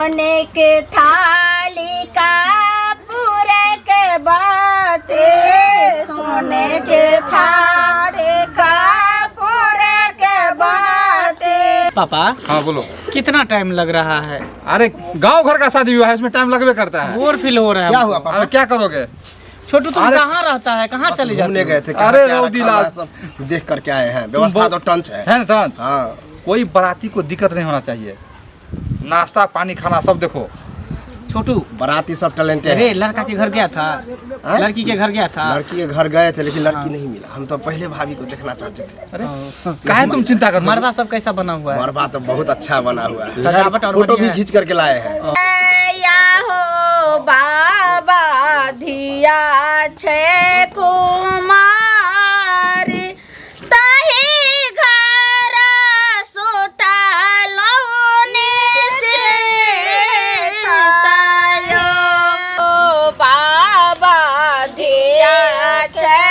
सोने के थाली का पूरे के बाते, सोने के थाली का पूरे के बाते। पापा हाँ बोलो, कितना टाइम लग रहा है? अरे गांव घर का शादी विवाह है, इसमें टाइम लगबे करता है। बोर फील हो रहा है। क्या हुआ पापा? अरे क्या करोगे छोटू, तुम अरे- कहाँ रहता है, कहाँ बस चले जाते घूमने हो? गए थे। कहाँ अरे क्या रौदी रखा हुआ लाल। है, सब देख करके आए हैं, व्यवस्था तो टंच है। है ना टंच? हाँ। कोई बाराती को दिक्कत नहीं होना चाहिए, नाश्ता पानी खाना सब देखो। छोटू बाराती सब टैलेंटेड अरे है। लड़का के घर गया था? हाँ? लड़की के घर गया था? लड़की के घर गए थे लेकिन लड़की नहीं मिला। हम तो पहले भाभी को देखना चाहते थे। अरे काहे तुम चिंता कर मरवा सब कैसा बना हुआ है? मरबा तो बहुत अच्छा बना हुआ है, सजावट और फोटो बढ़िया भी है। खींच करके लाए हैं। या हो बाबा धिया छे कुमार, तही घर सुतलौं निश्चितायो। बाबा धिया छे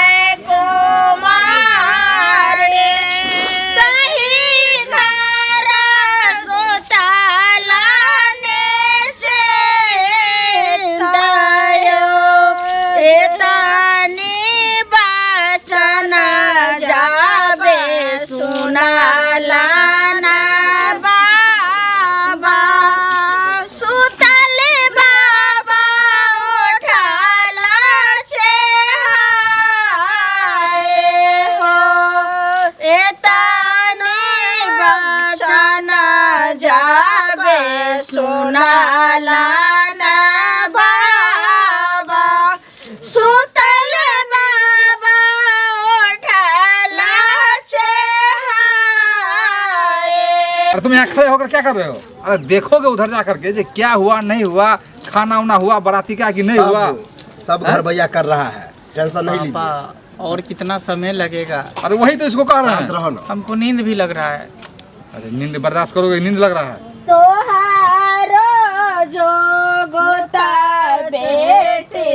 कुमार, तही घर सुतलौं निश्चितायो। एतनी बचन जाबे सुनाला ना बाबा, सुतल बाबा उठाला छे हाय हो। एतनी बचन जाबे सुनाला ना बाबा, सुतल बाबा उठाला छे हाय। अरे तुम यहाँ खड़े होकर क्या कर रहे हो? अरे देखोगे उधर जा करके जे क्या हुआ नहीं हुआ, खाना उना हुआ बाराती का कि नहीं हुआ। सब घर भैया कर रहा है, टेंशन नहीं लीजिए। पापा और कितना समय लगेगा? अरे वही तो इसको कह रहे शांत हैं। रहो ना। हमको नींद भी लग रहा है। अरे नींद बर्दाश्त करोगे? नींद लग रहा है। तोहारो जो गोता बेटे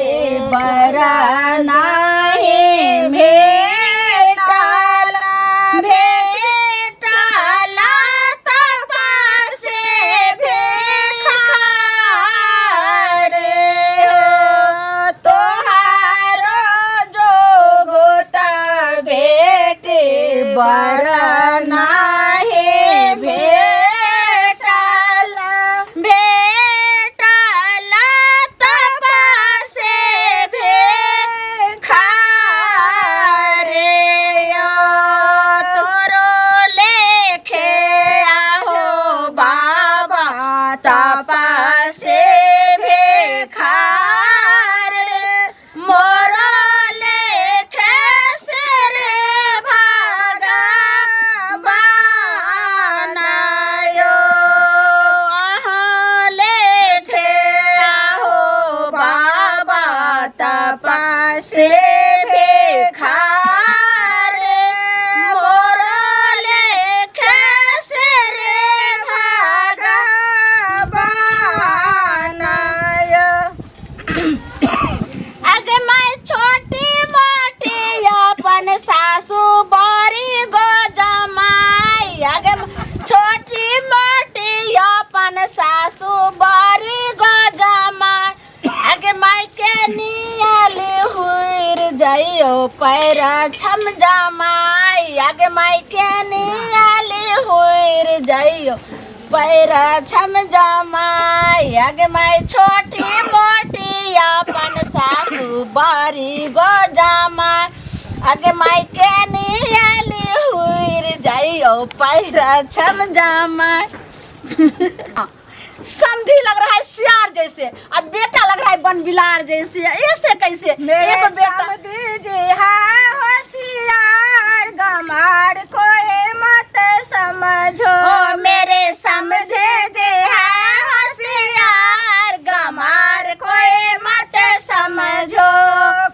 बरा नाही भेटाला, भेटाला तपासे भेखार हो। तोहारो जो गोता बेटे बरा नाही भेटाला, भेटाला तपासे भेखार हो। तोरो लेखे आहो बाबा तपासे भेखार, मोरो लेखे से रे भागा बानायो। अहाँ लेखे आहो बाबा तपासे भेखार, मोरो लेखे से रे भागा बानायो। अगे मैं छोटी मोटी अपन सासू बड़ी गो जमाई, अगे छोटी मोटी अपन सासू बड़ी गो जमाई, अगे माई के नियल हुर जाइयो पैर छम जमाई, अगे माई के नियल हुर जाइयो पैर छम जमाई, अगे माई छोटी मोटी अपन सासू बड़ी गो जमाई, अगे माई के नियल हुर जाइयो पैर छम जमाई। समधी लग रहा है सियार जैसे, अब बेटा लग रहा है बनबिलार जैसे, ऐसे कैसे? मेरे एक बेटा समधी जी है होशियार, गमार कोई मत समझो। ओ मेरे समधी जी है होशियार, गमार कोई मत समझो।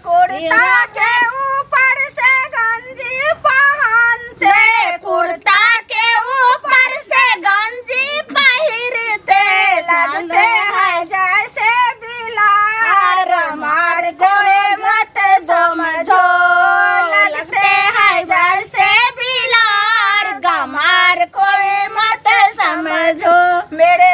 कुर्ता के ऊपर से गंजी पहनते, कुर्ता के ऊपर से गंजी पहिरते, लगते हैं जैसे बिलार, मार कोई मत समझो। लगते हैं जैसे बिलार, गमार कोई मत समझो। मेरे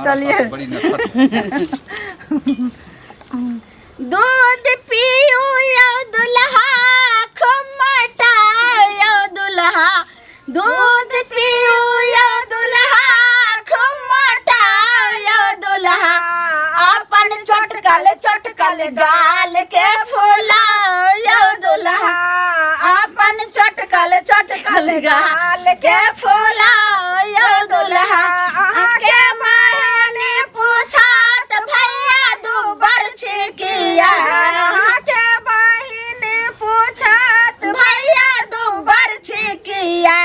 चलिए। बड़ी नफरत है। दूध पियो यो दुल्हा, खूब मटाओ यो दुल्हा। दूध पियो यो दुल्हा, खूब मटाओ यो दुल्हा। अपन चटकल चटकल गाल के फुलाओ यो दुल्हा। अपन चटकल चटकल गाल के फुलाओ यो दुल्हा। के माने पूछात भैया दुबर छिकिया। के बहिन पूछत भैया दुबर छिकिया।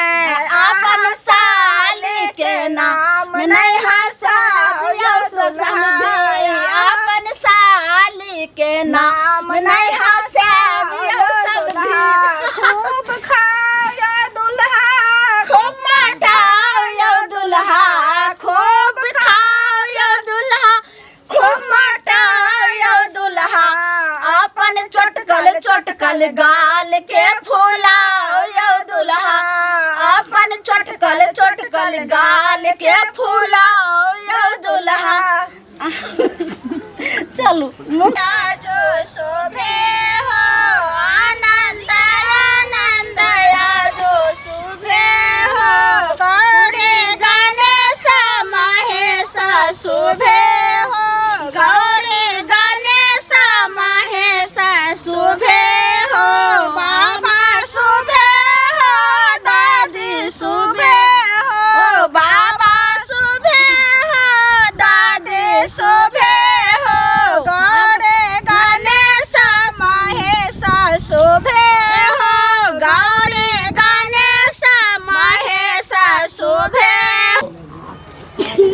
अपन साल के नाम नहीं हंसाओ यो दुल्हा। अपन साल के नाम नहीं हंसाओ यो समधी। खूब खाओ यो दुल्हा, खूब मटाओ यो दुल्हा। खूब खाओ यो दुल्हा, खूब मटाओ यो दुल्हा। अपन चटकल चटकल गाल के फुलाओ यो दुल्हा। अपन चटकल चटकल गाल के फुलाओ यो दुल्हा। चलू। जो शोभे हो आनंद आनंद जो शोभे हो, गौरी गणेश महेश शोभे हो, गौरी गणेश महेश शोभे हो, बाबा शोभे हो, दादी शोभे हो, बाबा शोभे हो, दादी शोभे हो, गौरी गणेश महेश शोभे हो, गौरी गणेश महेश शोभे।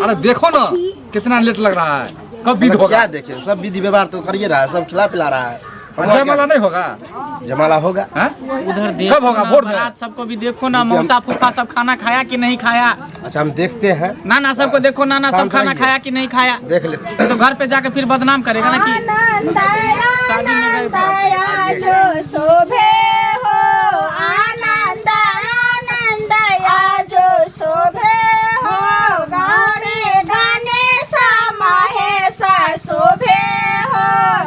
अरे देखो ना कितना लेट लग रहा है, कब विध मतलब होगा? क्या देखे, सब विधि व्यवहार तो कर ही रहा है, सब खिला पिला रहा है। जयमाला नहीं होगा? जयमाला होगा। हाँ? उधर देखो कब होगा? ना, भोर में? बारात सबको भी देखो ना, मौसा फूफा सब खाना खाया कि नहीं खाया। अच्छा हम देखते हैं। नाना सबको देखो, नाना सब शांत खाना रहिए। खाया कि नहीं खाया। देख लेते। तो घर पे जाके फिर बदनाम करेगा ना कि आनंद शादी में गए। आनंद जो शोभे हो, आनंद आनंद जो शोभे हो, गौरी गणेश महेश शोभे हो,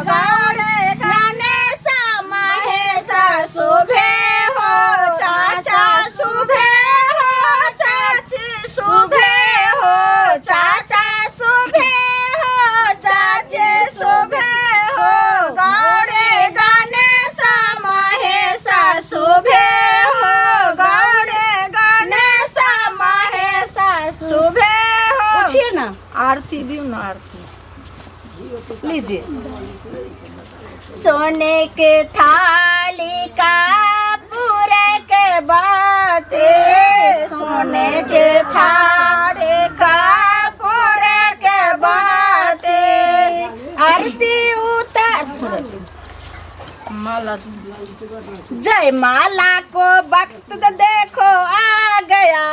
गौरी गणेश महेश शोभे हो, चाचा शोभे हो, चाची शोभे हो, चाचा शोभे हो, चाची शोभे हो, गौरी गणेश महेश शोभे हो, गौरी गणेश महेश शोभे हो। उठिए ना, आरती भी ना, आरती लीजिए। सोने के थाली का पूरे के बाते, सोने के थाली का पूरे के बाते, आरती उतार माला। जय माला को वक्त देखो आ गया।